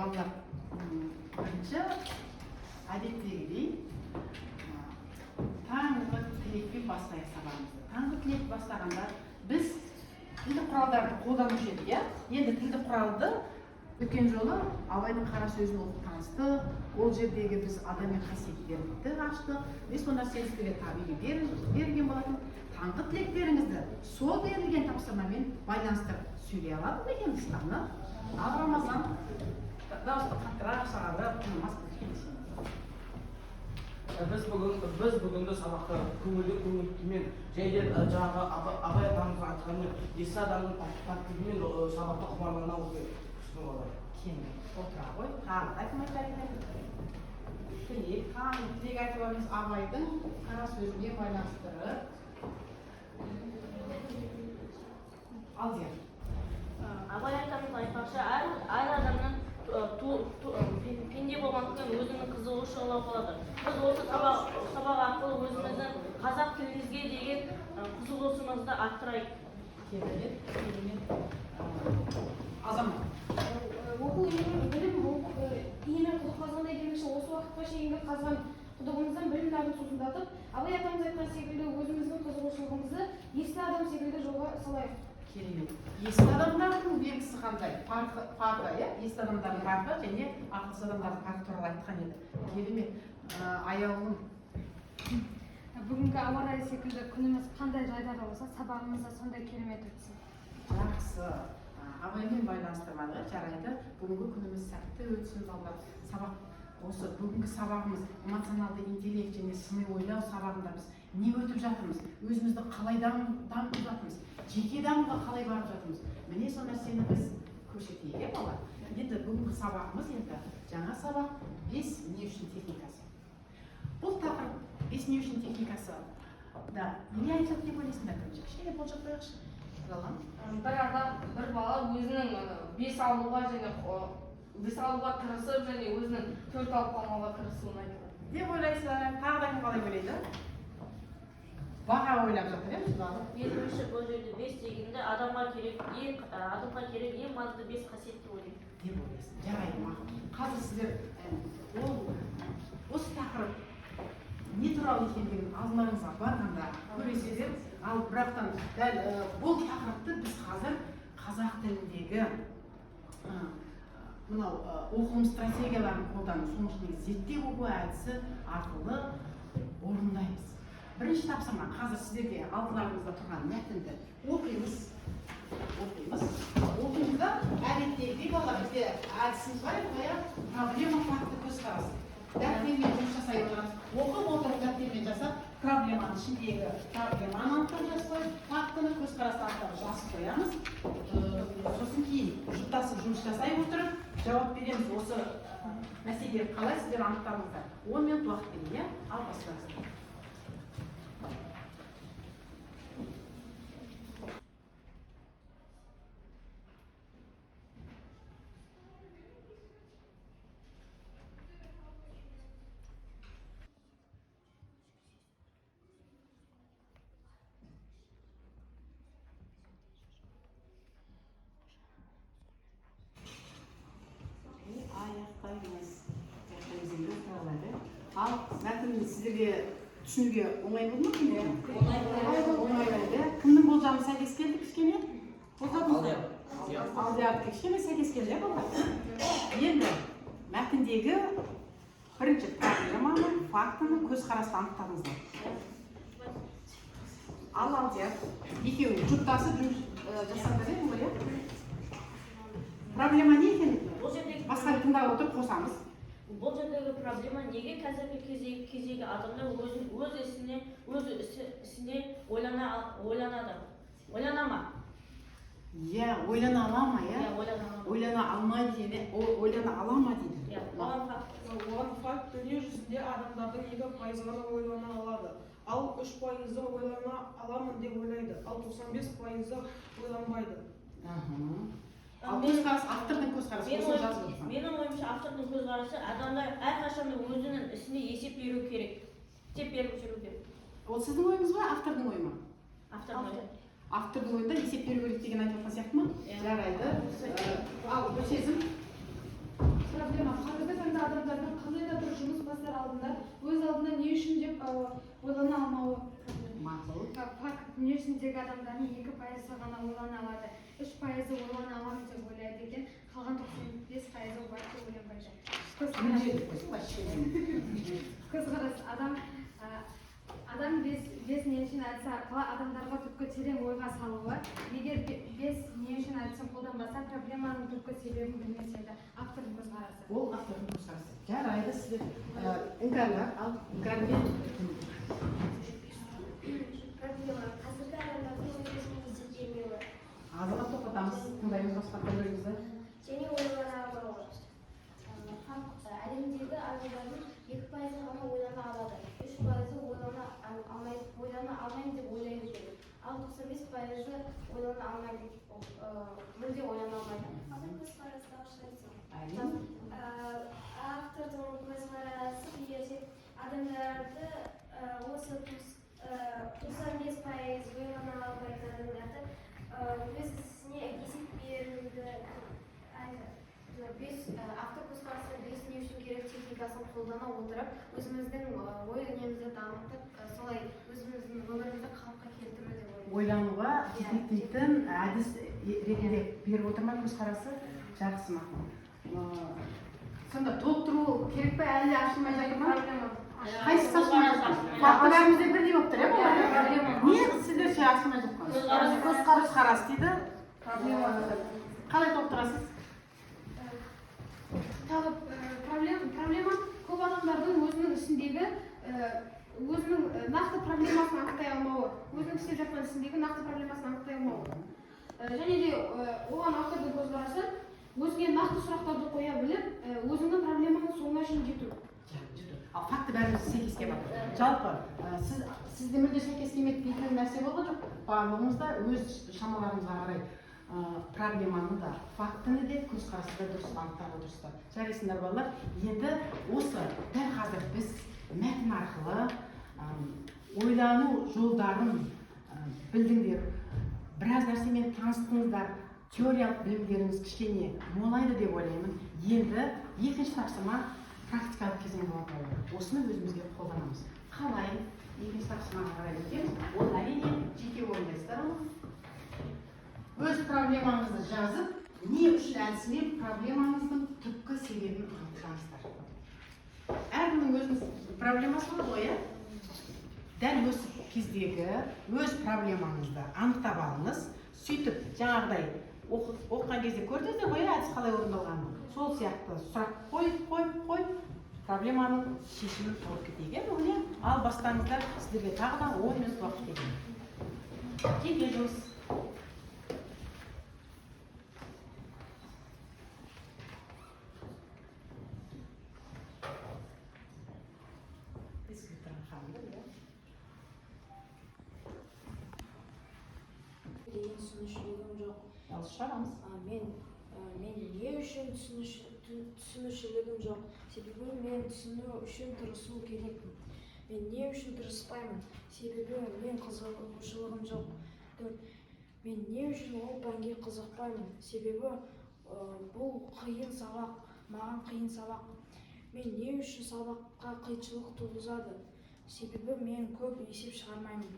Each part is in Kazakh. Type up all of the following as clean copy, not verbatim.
Балалар, бірінші әдеттегідей таңғы тілекпен бастайық сабағымызды. Таңғы тілек бастағанда біз тілдік құралдарды қолданушы едік, иә? Енді тілдік құралды өткен жолы Абайдың қара сөзін оқып таныстық. Ол жердегі біз адами қасиеттерді аштық. Мен сол нәрсені сіздерге табиғи берген болатын. Таңғы тілектеріңізді сол берілген тапсырмамен байланыстырып сөйлей алады ма екенбіз? Аны ал Рамазан, дауысты қаттырақ шығарып тынымас. Біз бүгінгі сабақта көңілді көңіл күймен және де жаңағы Абай атамыздың айтқанымен, есті адамның тәртібімен сабақта құмарлана оқиық. Кең отыра ғой. Тағы да кім айтар екен тілек? Таңғы тілек айтып жатырмыз, Абайдың қара сөзіне байланыстырып. Алдияр. Абай атамыз айтпақшы, әр адамның пенде болғандықтан өзінің қызығушылығы болады. Біз осы сабақ арқылы өзіміздің қазақ тілімізге деген қызығушылығымызды арттырайық. Керемет, керемет. Азамат. Оқу инемен білім, инемен құдық қазғандай демекші, осы уақытқа шейінгі қазған құдығымыздан білім нәрін сусындатып, Абай атамыз айтқан секілді өзіміздің қызығушылығымызды есті адам секілді жолға салайық. Керемет. Есті адамдардың белгісі қандай, парқы, иә? Есті адамдардың парқы және ақылсыз адамдардың парқы туралы айтқан еді. Керемет. Аяулым. Бүгінгі ауа райы секілді күніміз қандай жайдары болса, сабағымыз да сондай керемет өтсін. Жақсы. Абаймен байланыстырмадық, иә? Жарайды, бүгінгі күніміз сәтті өтсін, балалар. Сабақ, осы бүгінгі сабағымыз эмоционалды интеллект және сыни ойлау сабағында біз не өтіп жатырмыз, өзімізді қалай дамытып жатырмыз, жеке дамуға қалай барып жатырмыз, міне сол нәрсені біз көрсетейік, иә, балалар? Енді бүгінгі сабағымыз, енді жаңа сабақ, бес не үшін техникасы. Бұл тақырып, бес не үшін техникасы да, не айтады деп ойлайсыңдар? Бірінші кішкене болжап қояйықшы. Ролан. Бір адам, бір бала өзінің бес алуға және бес алуға тырысып және өзінің төрт алып қалмауға тырысуын айтады Деп ойлайсың? Тағы да кім қалай ойлайды? Баға ойлап жатыр, иә, мысалы? Менің ойымша, бұл жерде бес дегенде адамға керек ең маңызды бес қасиет деп ойлаймын. Деп ойлайсың. Жарайды, мақұл. Қазір сіздер ол осы тақырып не туралы екендігін алдыларыңызға барғанда көресіздер. Ал бірақтан дәл бұл тақырыпты біз қазір қазақ тіліндегі мынау оқылым стратегияларын қолдану, соның ішіндегі зерттеу оқу әдісі арқылы орындаймыз. Бірінші тапсырма: қазір сіздерге алдыларыңызда тұрған мәтінді оқимыз, оқимыз, оқимыз да, әдеттегідей, балалар, бізде әдісіміз бар еді ғой, иә? Проблема, факті, көзқарас. Дәптермен жұмыс жасай отырамыз. Оқып отырып, дәптермен жасап, проблеманың ішіндегі проблеманы анықтап жазып қоямыз, фактіні, көзқарасты анықтап жазып қоямыз. Сосын кейін жұптасып жұмыс жасай отырып жауап береміз. Осы мәселелер қалай сіздер анықтадыңыздар? 10 минут уақыт берейін, иә? Ал бастаңыздар. Аяқтаймыз, аяқтаймыз енді, отыра алады. Ал мәтін сіздерге түсінуге оңай болды ма? Кімге оңай болды? Кімнің болжамы сәйкес келді кішкене? Болжадыңыз ба? Алдиярдікі кішкене сәйкес келді, иә, балалар? Енді мәтіндегі бірінші проблеманы, фактіні, көзқарасты анықтадыңыздар. Ал Алдияр, екеуің жұптасып жұмыс жасаңдар, иә, ғой, иә? Проблема не екен? Бұл жердегі Басқа тыңдап отырып қосамыз. Бұл жердегі проблема: неге қазіргі кездегі адамдар өзін өз ісіне өз ісіне ойланады, ойлана ма? Иә, ойлана ала ма, иә? Иә, ойлана ала ма? Ойлана алмайды дейді, ойлана ала ма дейді. Иә, оған факт. Оған факт: дүние жүзінде адамдардың 2 пайызы ғана ойлана алады, ал 3 пайызы ойлана аламын деп ойлайды, ал 95 пайызы ойланбайды. Ал көзқарас, автордың көзқарасы, осыны жазып отырсам. Менің ойымша, автордың көзқарасы: адамдар әрқашанда өзінің ісіне есеп беру керек, есеп беріп жүру керек. Ол сіздің ойыңыз ба, автордың ойы ма? Автордың ойы. Автордың ойында есеп беру керек деген айтып жатқан сияқты ма? Иә. Жарайды. Ал Гүлсезім. Бір адамдардың қандай да бір жұмыс бастар алдында өз алдына не үшін деп ойлана алмауы. Мақұл. Факт: дүние жүзіндегі адамдардың 2%-ы ғана ойлана алады, 3%-ы ойлана аламын деп ойлайды екен, қалған 95%-ы вообще ойланбайды. Көзқарас. Мүлде деп қойсың, вообще. Көзқарас: адам бес не үшін әдісі арқылы адамдарға түпкі терең ойға салуы. Егер бес не үшін әдісін қолданбаса, проблеманың түпкі себебін білмес еді. Автордың көзқарасы. Ол автордың көзқарасы. Жарайды, сіздер іңкәрлар, ал іңкәрмен. Проблема: қазіргі адамдардың өз-өзіне есеп бермеуі Азырақ тоқтатамыз, тыңдаймыз басқа пікірлеріңізді. және ойлана алмауы. Факт: әлемдегі адамдардың 2%-ы ғана ойлана алады, 3%-ы ойлана алмаймын деп ойлайды екен, ал 95%-ы ойлана алмайды, мүлде ойлана алмайды. Автор көзқарасы ашылсын. Әрине. Автордың көзқарасы бұл жерде адамдарды осы 95% ойлана алмайтын адамдарды өз ісіне есеп беруді айтады. Автор көзқарасы бес не үшін керек техникасын қолдана отырып, өзіміздің ой дүниемізді дамытып, солай өзіміздің өмірімізді қалыпқа келтіру деп ойлаймын. Ойлануға жетектейтін әдіс ретінде беріп отыр ма көзқарасы? Жақсы, мақұл. Сонда толықтыру керек пе, әлі ашылмай жатыр ма? Қайсысы ашылмай жатыр? Факті бәрімізде бірдей болып тұр, иә, балалар? Не сіздерше ашылмай жатқан? Көзқарас. Көзқарас дейді. Қалай толықтырасыз? Тағы проблема: көп адамдардың өзінің ісіндегі өзінің нақты проблемасын анықтай алмауы, өзінің істеп жатқан ісіндегі нақты проблемасын анықтай алмауы. Және де оған автордың көзқарасы: өзіңе нақты сұрақтарды қоя біліп, өзіңнің проблеманың соңына шейін жету. Жету. Ал факті бәріміз сәйкес келіп жатыр. Жалпы сізде мүлде сәйкес келмейді дейтін нәрсе болған жоқ. Барлығымыз да өз шамаларымызға қарай проблеманы да, фактіні де, көзқарасты да дұрыс анықтап отырсыздар. Жарайсыңдар, балалар. Енді осы дәл қазір біз мәтін арқылы ойлану жолдарын білдіңдер. Біраз нәрсемен таныстыңыздар. Теориялық білімдеріңіз кішкене молайды деп ойлаймын. Енді екінші тапсырма практикалық кезең болады, балалар. Осыны өзімізге қолданамыз. Қалай? Екінші тапсырмаға қарай өтеміз. Ол, әрине, жеке орындайсыздар оны. Өз проблемаңызды жазып, не үшін әдісімен проблемаңыздың түпкі себебін анықтаңыздар. Әркімнің өзінің проблемасы болады ғой, иә? Дәл осы кездегі өз проблемаңызды анықтап алыңыз. Сөйтіп, жаңағыдай оқыған кезде көрдіңіздер ғой, иә, әдіс қалай орындалғанын. Сол сияқты сұрақ қойып, қойып, қойып, проблеманың шешімін тауып кетейік, иә, бүгін, иә? Ал бастаңыздар, сіздерге тағы да 10 минут уақыт беремін. Жеке жұмыс. Дескриптор ханым, иә? Деген түсінушілігім жоқ. Дауыс шығарамыз. Мен не үшін түсінушілігім жоқ? Себебі мен түсіну үшін тырысу керекпін. Мен не үшін тырыспаймын? Себебі мен қызығушылығым жоқ. Төрт. Мен не үшін ол пәнге қызықпаймын? Себебі бұл қиын сабақ, маған қиын сабақ. Мен не үшін сабаққа қиыншылық туғызады? Себебі мен көп есеп шығармаймын.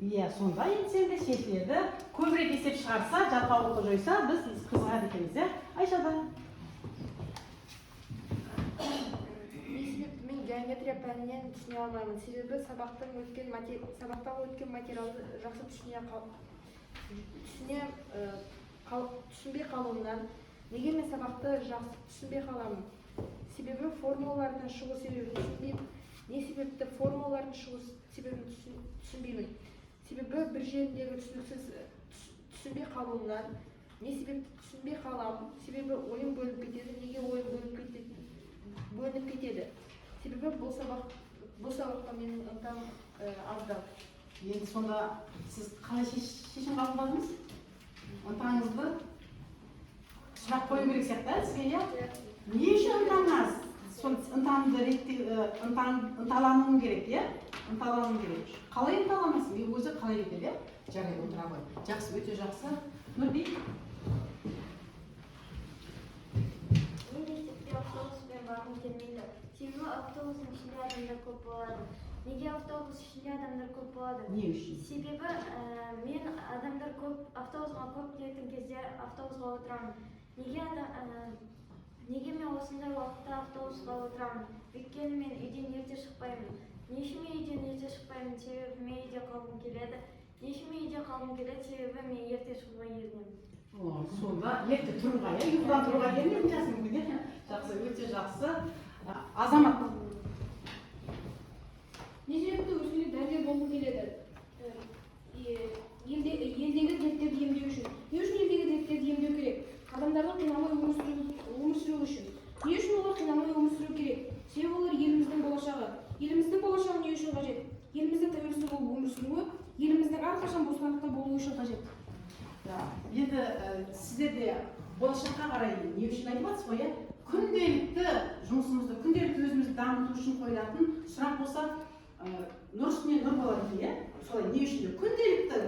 Иә, сонда енді сенде шешіледі. Көбірек есеп шығарса, жалқаулықты жойса, біз қызығады екенбіз, иә? Айшада. Не себепті мен геометрия пәнінен түсіне алмаймын? Себебі сабақтан өткен материалды жақсы түсінбей қалуымнан. Неге мен сабақты жақсы түсінбей қаламын? Себебі формулалардың шығу себебін түсінбеймін. Не себепті формулалардың шығу себебін түсінбеймін? Себебі бір жеріндегі түсініксіз түсінбей қалуымнан. Не себепті түсінбей қаламын? Себебі ойым бөлініп кетеді. Неге ойым бөлініп кетеді? Себебі бұл сабаққа менің ынтам аздау. Енді сонда сіз қалай шешім қабылдадыңыз? Ынтаңызды сұрақ қою керек сияқты, ә, сізге, иә? Не үшін ынтаң аз? Сол ынтаңды ретте, ынталануың керек, иә? Ынталануың керек. Қалай ынталанасың? Мен өзі қалай кетеді, иә? Жарайды, отыра ғой. Жақсы, өте жақсы. Нұрбек? Мен мектепке автобуспен барғым келмейді. Себебі автобустың ішінде адамдар көп болады. Неге автобус ішінде адамдар көп болады? Не үшін? Себебі мен адамдар көп, автобусқа көп келетін кезде автобусқа отырамын. Неге мен осындай уақытта автобусқа отырамын? Өйткені мен үйден ерте шықпаймын. Не үшін мен үйден ерте шықпаймын? Себебі мен үйде қалғым келеді. Не үшін мен үйде қалғым келеді? Себебі мен ерте шығуға ерінемін. О, сонда ерте тұруға, иә, ұйқыдан тұруға ерінетін шығарсың мүмкін, иә? Жақсы, өте жақсы. Азамат. Не себепті өскенде дәрігер болғым келеді? Елдегі дерттерді емдеу үшін. Не үшін елдегі дерттерді емдеу керек? Адамдардың қиналмай өмір сүруі үшін. Не үшін олар қиналмай өмір сүру керек? Себебі олар еліміздің болашағы. Еліміздің болашағы не үшін қажет? Еліміздің тәуелсіз болып өмір сүруі, еліміздің әрқашан бостандықта болуы үшін қажет. Да, енді сіздер де болашаққа қарай не үшін айтып жатсыз ғой, иә? Күнделікті жұмысымызды, күнделікті өзімізді дамыту үшін қойылатын сұрақ болса, нұр үстіне нұр болады екен, иә? Солай, не үшін деп күнделікті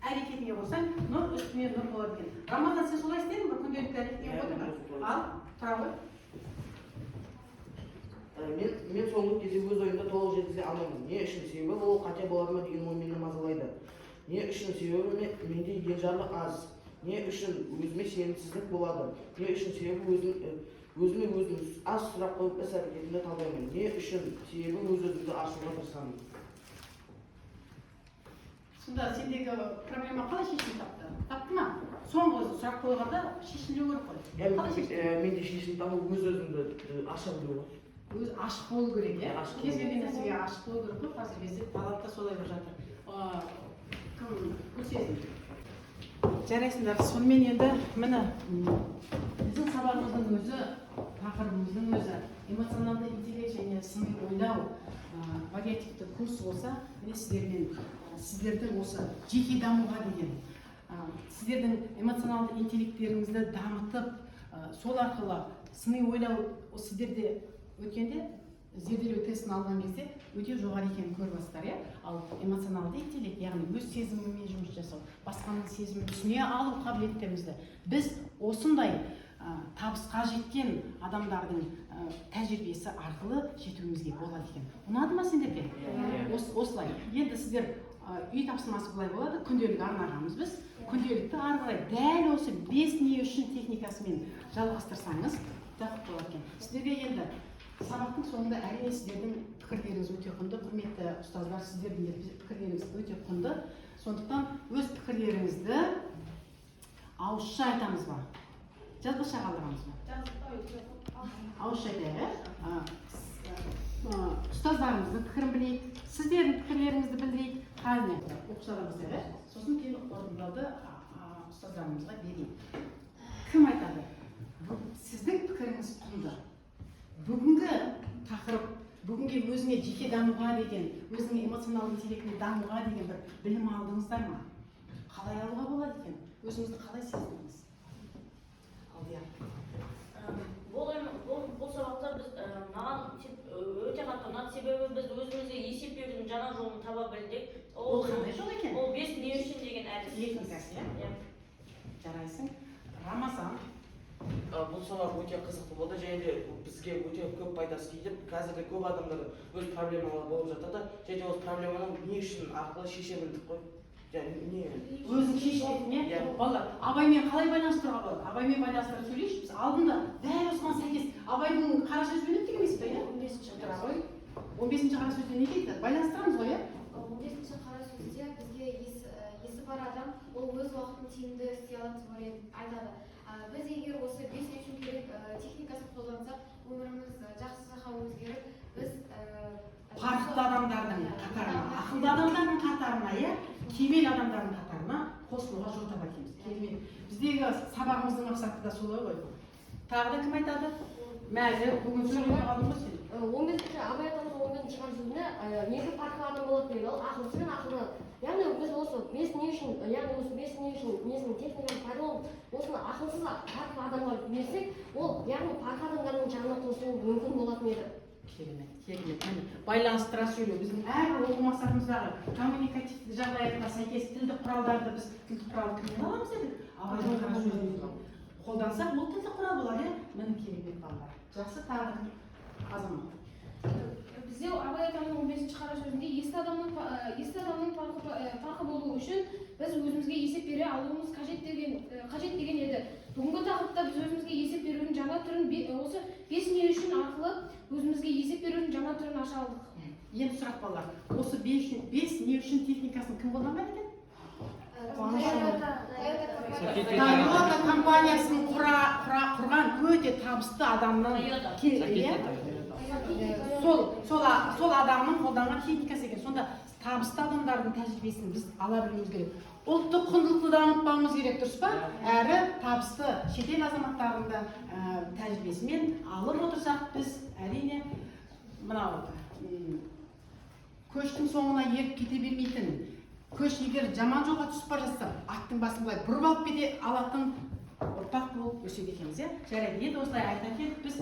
әрекетіңе қойсаң, нұр үстіне нұр болады екен. Рамазан, сен солай істедің ба? Күнделікті әрекетіңе қойдың ба? Ал тұра ғой. Мен соңғы кезде өз ойымды толық жеткізе алмаймын. Не үшін? Себебі ол қате болады ма деген ой мені мазалайды. Не үшін? Себебі менде енжарлық аз. Не үшін? Өзіме сенімсіздік болады. Не үшін? Себебі өзіме өзім аз сұрақ қойып, іс әрекетімді талдаймын. Не үшін? Себебі өз өзімді ашуға тырысамын. Сонда сендегі проблема қалай шешім тапты? Тапты ма? Соңғы сұрақ қойғанда шешілу керек қой. Қалай шешті? Менде шешім табу өз өзімді аша білу ғой. Өзі ашық болу керек, иә? Ашық Кез болу. келген нәрсеге ашық болу керек қой. Қазіргі кезде талап та солай болып жатыр. Кім, Гүлсезім? Жарайсыңдар. Сонымен енді, міне, біздің сабағымыздың өзі, тақырыбымыздың өзі эмоционалды интеллект және сыни ойлау вариативті курс болса, міне, сіздермен сіздердің осы жеке дамуға деген, сіздердің эмоционалды интеллекттеріңізді дамытып, сол арқылы сыни ойлау сіздерде өткенде зерделеу тестін алған кезде өте жоғары екенін көріп жатсыздар, иә? Ал эмоционалды интеллект, яғни өз сезімімен жұмыс жасау, басқаның сезімін түсіне алу қабілеттерімізді біз осындай табысқа жеткен адамдардың тәжірибесі арқылы жетуімізге болады екен. Ұнады ма сендерге? Осылай енді сіздер, үй тапсырмасы былай болады: күнделік арнағанбыз біз. Күнделікті ары қарай дәл осы бес не үшін техникасымен жалғастырсаңыз, жақсы болады екен сіздерге. Енді сабақтың соңында, әрине, сіздердің пікірлеріңіз өте құнды. Құрметті ұстаздар, сіздердің де пікірлеріңіз өте құнды. Сондықтан өз пікірлеріңізді ауызша айтамыз ба, жазбаша қалдырамыз ба? Ауызша айтайық, иә. Ұстаздарымыздың пікірін білейік, сіздердің пікірлеріңізді білдірейік. Қане, оқушылардан бастайық, иә, сосын кейін қорытындыларды ұстаздарымызға берейік. Кім айтады? Сіздің пікіріңіз құнды. Бүгінгі тақырып, бүгінге өзіңе жеке дамуға деген, өзіңе эмоционалды интеллектіңді дамуға деген бір білім алдыңыздар ма? Қалай алуға болады екен? Өзіңізді қалай сезіндіңіз? Алдияр. Бұл сабақта біз маған өте қатты ұнады, себебі біз өзімізге есеп берудің жаңа жолын таба білдік. Ол қандай жол екен? Ол бес не үшін деген әдіс. Техникасы, иә? Иә. Жарайсың. Рамазан. Бұл сабақ өте қызықты болды және де бізге өте көп пайдасы тиді. Қазіргі көп адамдар өз проблемалары болып жатады және де осы проблеманы не үшін арқылы шеше білдік қой. Және не Өзің шешетін, иә? Иә. Балалар, Абаймен қалай байланыстыруға болады? Абаймен байланыстырып сөйлейікші. Біз алдында дәл осыған сәйкес Абайдың қара сөзімен өттік емес пе, иә? 15-ші. Тұра ғой. 15-ші қара сөзде не дейді? Байланыстырамыз ғой, иә? 15-ші қара сөзде бізге есі бар адам ол өз уақытын тиімді істей алады деп ойлайды, айтады. Біз егер осы бес не үшін керек техникасын қолдансақ, өміріміз жақсы жаққа өзгеріп, біз парықты адамдардың қатарына, ақылды адамдардың қатарына, иә, кемел адамдардың қатарына қосылуға жол табады екенбіз. Керемет. Біздегі сабағымыздың мақсаты да солай ғой. Тағы да кім айтады? Мәлі, бүгін сөйлемей қалдың ғой сен. 15-ші, Абай атамыздың 15-ші қара сөзінде негізі парқы адам болады деген, ол ақылдысы мен ақылды. Яғни біз осы бес не үшін, яғни осы бес не үшін несін техниканы пайдаланып, осыны ақылсыз парқы адамға берсек, ол яғни парқы адамдардың жағына қосылуы мүмкін болатын еді. Керемет, керемет. Міне, байланыстыра сөйлеу біздің әрбір оқу мақсатымыздағы коммуникативті жағдаятқа сәйкес тілдік құралдарды, біз тілдік құралды кімнен аламыз дедік? Абайдың қара сөзінен. Қолдансақ, ол тілдік құрал болады, иә? Міне, керемет, балалар. Жақсы, тағы азамат. Бізде Абай атамның 15-ші қара сөзінде есті адамның парқы болуы үшін біз өзімізге есеп бере алуымыз қажет деген еді. Бүгінгі тақырыпта біз өзімізге есеп берудің жаңа түрін, осы бес не үшін арқылы өзімізге есеп берудің жаңа түрін аша алдық. Енді сұрақ, балалар: осы бес не үшін техникасын кім қолданған екен? Тойота компаниясын құрған өте табысты адамның иә? Сол адамның қолданған техникасы екен. Сонда табысты адамдардың тәжірибесін біз ала білуіміз керек. Ұлттық құндылықты да ұмытпауымыз керек, дұрыс па? Әрі табысты шетел азаматтарының да тәжірибесімен алып отырсақ, біз, әрине, мынау көштің соңына еріп кете бермейтін, көш егер жаман жолға түсіп бара жатса, аттың басын былай бұрып алып кете алатын ұрпақ болып өседі екенбіз, иә. Жарайды, енді осылай айта келіп, біз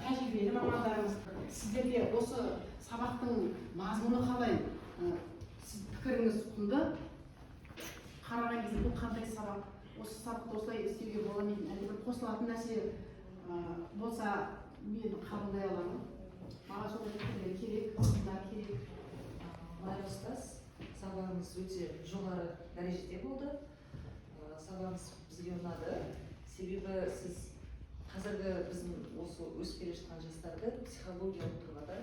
тәжірибелі мамандарымыз, сіздерге осы сабақтың мазмұны қалай? Сіз пікіріңіз құнды. Қараған кезде бұл қандай сабақ, осы сабақты осылай істеуге бола ма екен, әлде бір қосылатын нәрсе болса, мен қабылдай аламын. Маған сондай пікірлер керек, ұсынымдар керек. Майра ұстаз, сабағыңыз өте жоғары дәрежеде болды. Сабағыңыз бізге ұнады, себебі сіз қазіргі біздің осы өсіп келе жатқан жастарды психологиялық тұрғыда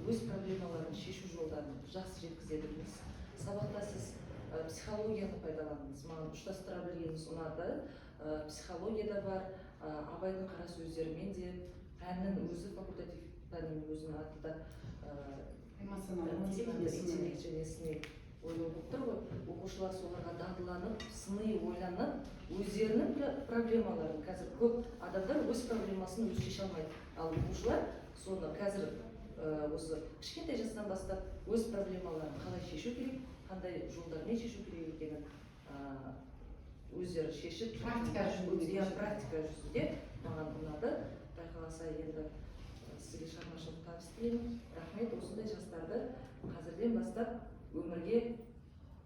өз проблемаларын шешу жолдарын жақсы жеткізе білдіңіз. Сабақта сіз психологияны пайдаландыңыз, маған ұштастыра білгеніңіз ұнады. Психология да бар, Абайдың қара сөздерімен де, пәннің өзі, факультатив пәннің өзінің аты да эмоционалды интеллект және сыни ойлау болып тұр ғой. Оқушылар соларға дағдыланып, сыни ойланып, өздерінің проблемаларын, қазір көп адамдар өз проблемасын өзі шеше алмайды, ал оқушылар соны қазір осы кішкентай жастан бастап өз проблемаларын қалай шешу керек, қандай жолдармен шешу керек екенін өздері шешіп Практика жүзінде. Иә, практика жүзінде маған ұнады. Құдай қаласа, енді сізге шығармашылық табыс тілеймін. Рахмет. Осындай жастарды қазірден бастап өмірге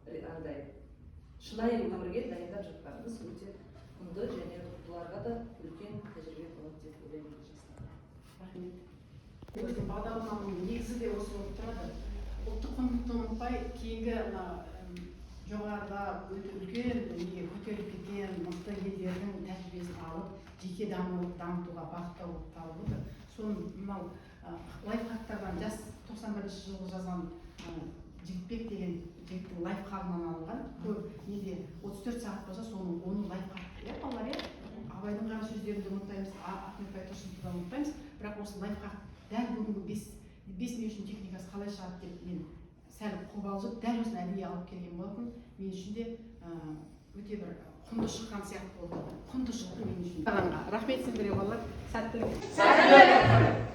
андай шынайы өмірге дайындап жатқаныңыз өте құнды және бұларға да үлкен тәжірибе болады деп ойлаймын, жастарға. Рахмет. Біздің бағдарламаның негізі де осы болып тұрады: ұлттық құндылықты ұмытпай, кейінгі мына жоғарыда өте үлкен неге көтеріліп кеткен мықты елдердің тәжірибесін алып, жеке дамытуға бағыттау болып табылып отыр. Соны мынау лайфхактардан, жас 91-жылғы жазған Жігітбек деген жігіттің лайфхагынан алынған. Көп неде 34 сағат болса, соның 10-ы лайфхак, иә, балалар, иә. Абайдың қара сөздерін де ұмытпаймыз, Ахмет Байтұрсыновты да ұмытпаймыз, бірақ осы лайфхак дәл бүгінгі бес не үшін техникасы қалай шығады деп мен сәл қобалжып, дәл осыны әдейі алып келген болатын. Мен үшін де өте бір құнды шыққан сияқты болды, құнды шықты мен үшін. Рахмет сендерге, балалар, сәттілік. Сәттілік.